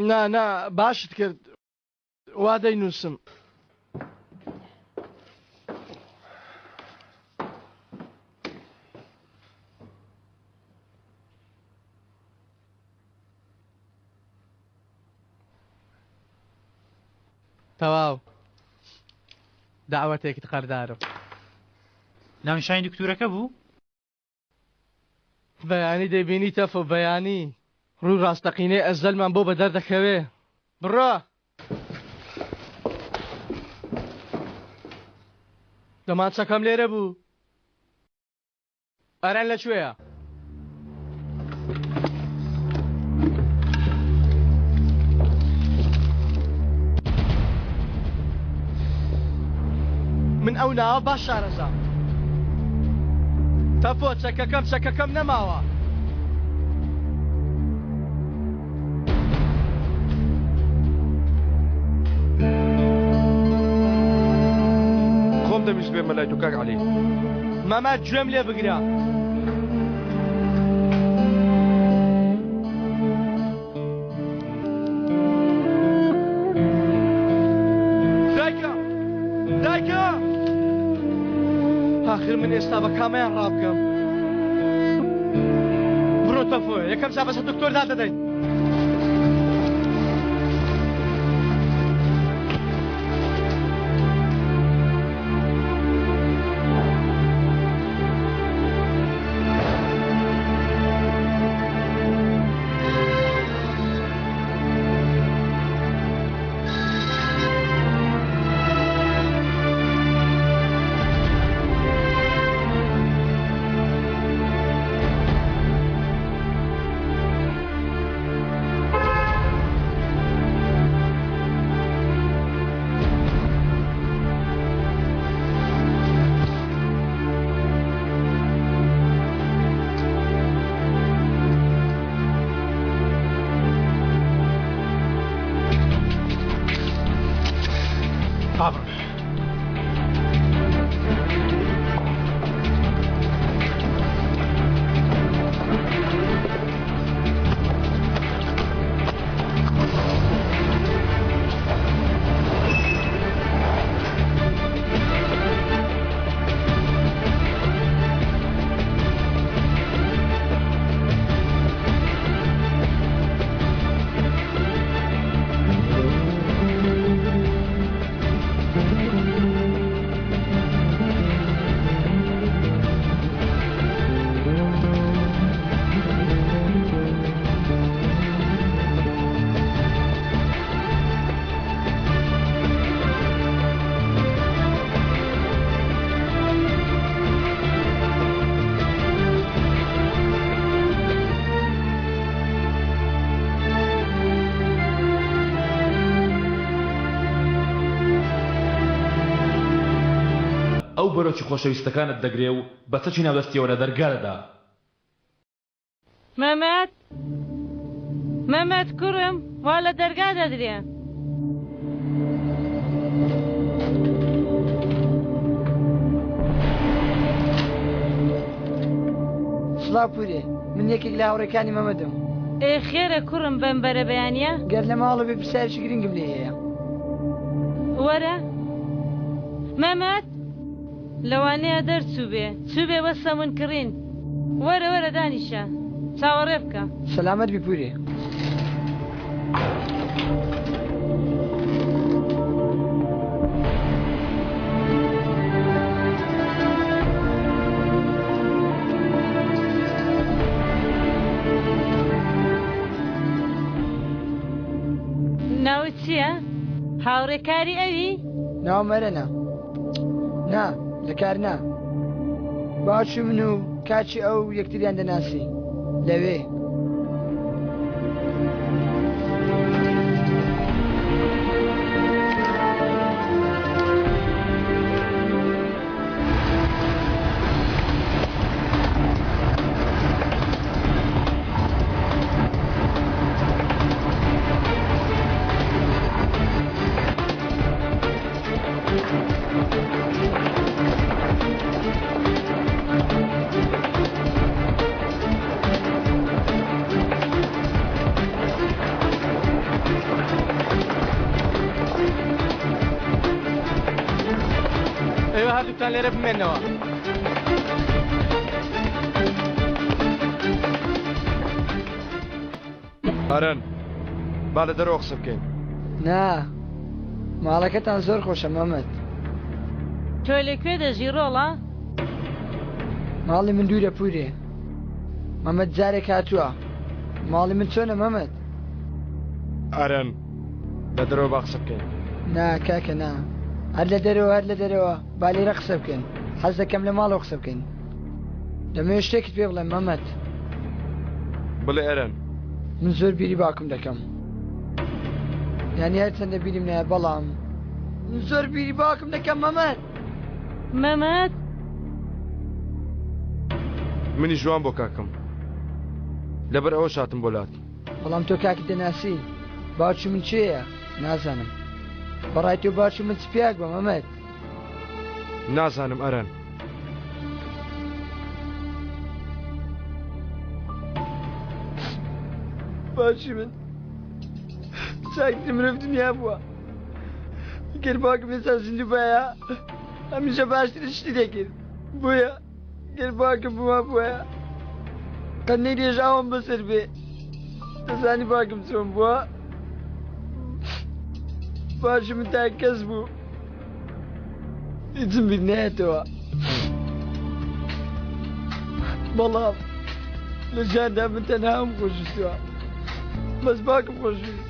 نا نا باشت کرد وا دەینووسم. تەواو داوەتێکت قەردارم. ناونیشانی دکتورەکە بوو؟ بەیانی دەیبینی تەفۆ بەیانی ڕووی ڕاستەقینەی ئەزەلمان بۆ بەدەر دەکەوێ بڕۆ. دەمانچەکەم لێرە بوو. ئاران لە کوێیە؟ من ئەو ناوە باش شارەزام. تەفۆ چەکەکەم چەکەکەم نەماوە. خۆم دەویست بێمە لای تۆ کاک عەلی. مەمەد گوێم لێ بگرە. دایکە دایکە ئاخر من ئێستا بە کامەیان ڕابکەم بڕۆ تەفۆ یەکەم جا بەسە دکتۆر دادەدەین. با بڕۆین. ئەو بەرۆکی خۆشەویستەکانت دەگرێ و بە چەکی ناو دەستیەوە لە دەرگا دەدا. مەمەد مەمەد کوڕم وا لە دەرگا دەدرێ. سڵاو پورێ من یەکێک لە هاوڕێکانی مەمەدم. ئێ خێرە کوڕم بەم بەرە بەیانیە؟ گەر لە ماڵە بێ پرسیارێکی گرنگم لێ هەیە. وەرە مەمەد. لەوانەیە دەرچووبێ چووبێ بۆ سەمون کڕین وەرە وەرە دانیشە چاوەڕێ بکە. سەلامەت بی پورێ. ناوت چییە؟ هاوڕێکاری ئەوی؟ ناوم ئەرەنە. نا لە کار نا باوکی من و کاکی ئەو یەکتریان دەناسی لەوێ. هەردووکتان لێرە بمێنەوە. ئارەن با لە دەرەوە قسە بکەین. نا ماڵەکەتان زۆر خۆشە مەمەد. تۆ لە کوێ دەژی ڕۆڵە؟ ماڵی من دوورە پورێ. مەمەد جارێک هاتووە. ماڵی من چۆنە مەمەد؟ ئارەن لە دەرەوە با قسە بکەین. نا کاکە نا هەر لە دەرەوە هەر لە دەرەوە با لێرە قسە بکەین حەز دەکەم لە ماڵەوە قسە بکەین. دەمەوێت شتێکت پێ بڵێم مەمەد. بڵێ ئەرەن. من زۆر بیری باوکم دەکەم. یانی هەرچەندە بیرم نایە بەڵام من زۆر بیری باوکم دەکەم مەمەد. مەمەد. منیش وام بۆ کاکم. لەبەر ئەوەش هاتم بۆ لات. بەڵام تۆ کاکت دەناسی. باوکی من کێیە؟ نازانم. بەڕای تۆ باوکی من چ پیاک بە مەمەد؟ نازانم ئەرەن. باوکی من چاکترین مرۆڤ دنیا بووە. گەر باوکم ئێستا زیندوو بایە هەمیشە باشترین شتی دەکرد. بۆیە گەر باوکم بما بووە قەت نەیدێژاوم بەسەر بێ. دەزانی باوکم چۆن بووە؟ باوکی من تاک کەس بوو هیچم بیر نایەتەوە. بەڵام لە ژیاندا من تەنها ئەوم خۆشویستووە. بەس باوکم خۆشویست.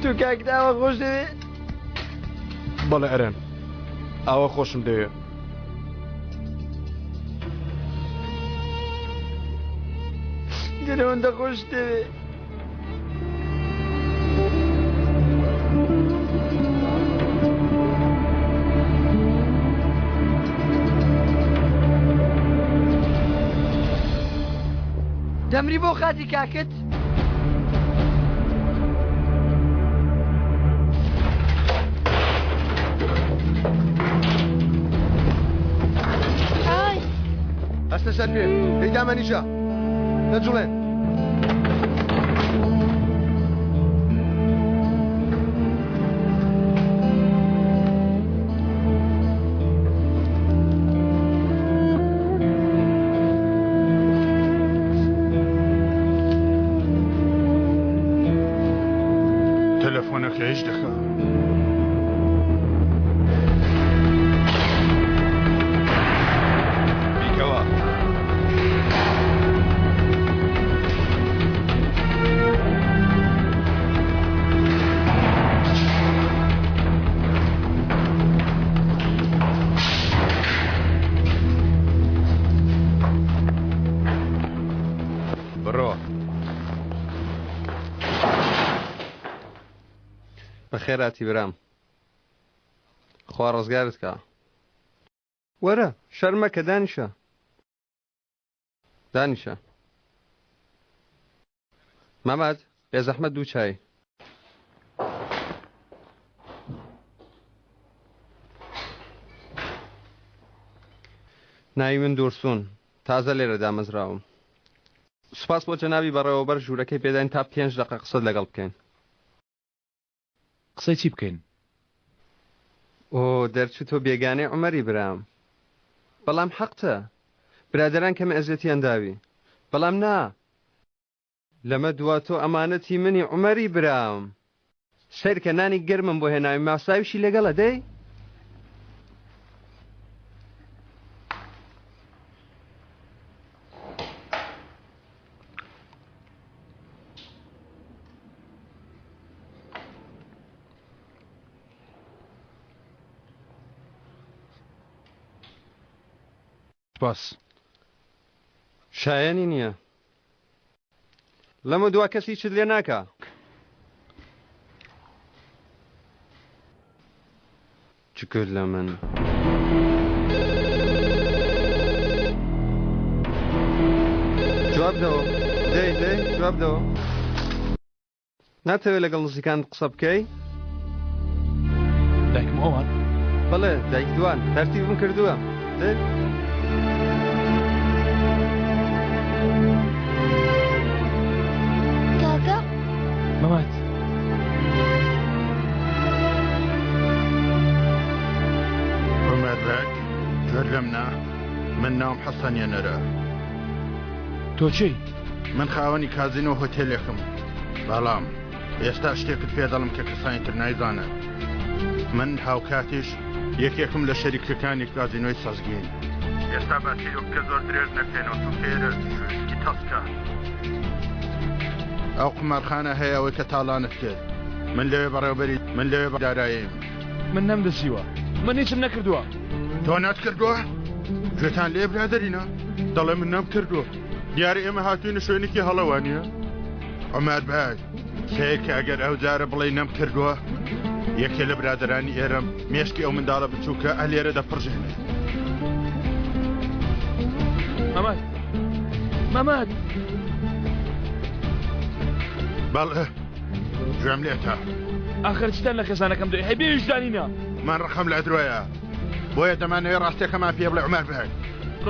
تۆ کاکت ئاوا خۆش دەوێ؟ بەڵێ ئەرەن ئاوا خۆشم دەوێ. گەر ئەوەندە خۆشت دەوێ. دەمری بۆ خاتی کاکت؟ هەستە سەر پێ دەی دامەنیشە نەجوڵێن. تەلەفۆنەکە ئیش دەکا. بیکەوە. بڕۆ. بەخێرهاتی برام خوا ڕزگارت کا. وەرە شەرم مەکە دانیشە دانیشە مەمەد بێزەحمەت دوو چای. ناوی من دورسون تازە لێرە دامەزراوم سوپاس بۆ جەنابی بەڕێوەبەر ژوورەکەی پێداین تا پێنج دەقە قسەت لەگەڵ بکەین. قسەی چی بکەین؟ ئۆ دەرچوو تۆ بێگانەی عومەری برام بەڵام حەقتە برادەران کەمێ ئەزێتیان داوی بەڵام نا لەمە دوا تۆ ئەمانەتی منی عومەری برام سەیرکە نانی گەرمم بۆ هێناوی ماساویشی لەگەڵە دەی. سپاس. شایەنی نییە. لەمە دوا کەس هیچت لێ ناکا. چ کرد لە من. جواب دەوە دەی دەی جواب دەوە. ناتەوێت لەگەڵ نزیکانت قسە بکەی؟ دایکم ئەوان؟ بەڵێ دایک دوان تەرتیبم کردووە دەی. کاکە مەمەد. لەمنا من ناوم حەسەن یەنەرە. تۆ کێی؟ من خاوەنی کازینۆ هۆتێلێکم. بەڵام ئێستا شتێکت پێ دەڵم کە کەسانی تر نایزانن. من هاوکاتیش یەکێکم لە شەریکەکانی کازینۆی سەزگین. ئێستا با چیرۆکەکە زۆر درێژ نەکەینەوە چونکە ئێرە شوێنێکی تەسکە. ئەو قومارخانە هەیە ئەوەی کە تاڵانت کرد. من لەوێ بەڕێوبەری من لەوێ داراییم. من نەمدزیوە. من هیچم نەکردووە. تۆ نەتکردووە؟ گوێتان لێ برادەرینە؟ دەڵێ من نەمکردووە. دیارە ئێمە هاتوینە شوێنێکی هەڵە وانییە؟ عومەر بەگ، سەیرکە ئەگەر ئەو جارە بڵێی نەمکردووە، یەکێ لە برادەرانی ئێرەم مێشکی ئەو منداڵە بچووکە ئە لێرە دەپڕژێنێ. مەمەد! مەمەد! بەڵێ، گوێم لێتە. ئاخر چیتان لە خێزانەکەم دەوێ؟ هەی بێ ویژدانینە! من ڕقم لە درۆیە. بۆیە دەمانەوێ ڕاستیەکەمان پێ بڵێ عومەر بەگ.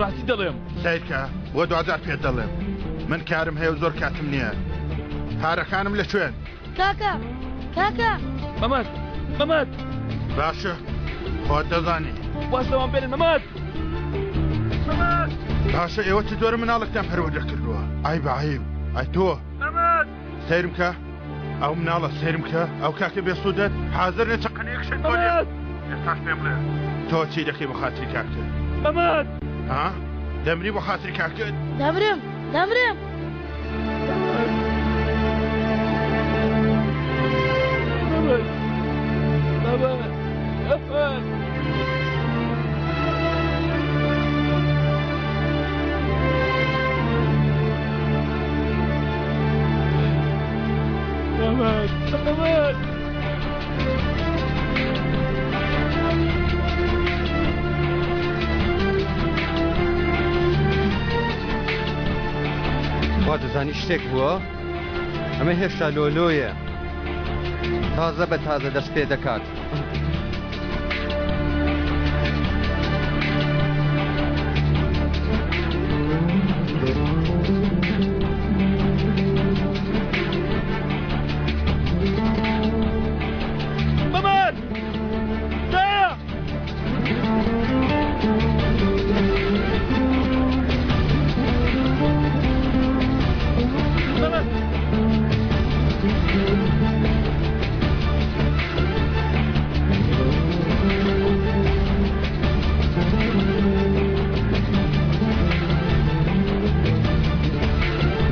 ڕاستی دەڵێم. سەیرکە بۆ دواجار پێت دەڵێم من کارم هەیە و زۆر کاتم نییە. پارەکانم لە کوێن؟ کاکە کاکە. مەمەد مەمەد. باشە خۆت دەزانی. واز لەوان بێنن مەمەد. مەمەد. باشە ئێوە چ جۆرە مناڵێکتان پەروەردە کردووە؟ عەیب عەیب. ئەی تۆ؟ مەمەد. سەیرم کە ئەو مناڵە سەیرم کە ئەو کاکە بێسوودەت حازر نە چەقەنەیەک شت بۆ لێ ئێستاش پێم بڵێ تۆ چی دەکەی بۆ خاتری کاکت؟ مەمەد. ها؟ دەمری بۆ خاتری کاکت؟ دەمرم دەمرم. مەمەد مەمەد مەمەد. مەمەد مەمەد. وا دەزانی شتێک بووە؟ ئەمە هێشتا لۆلۆیە. تازە بە تازە دەست پێ دەکات.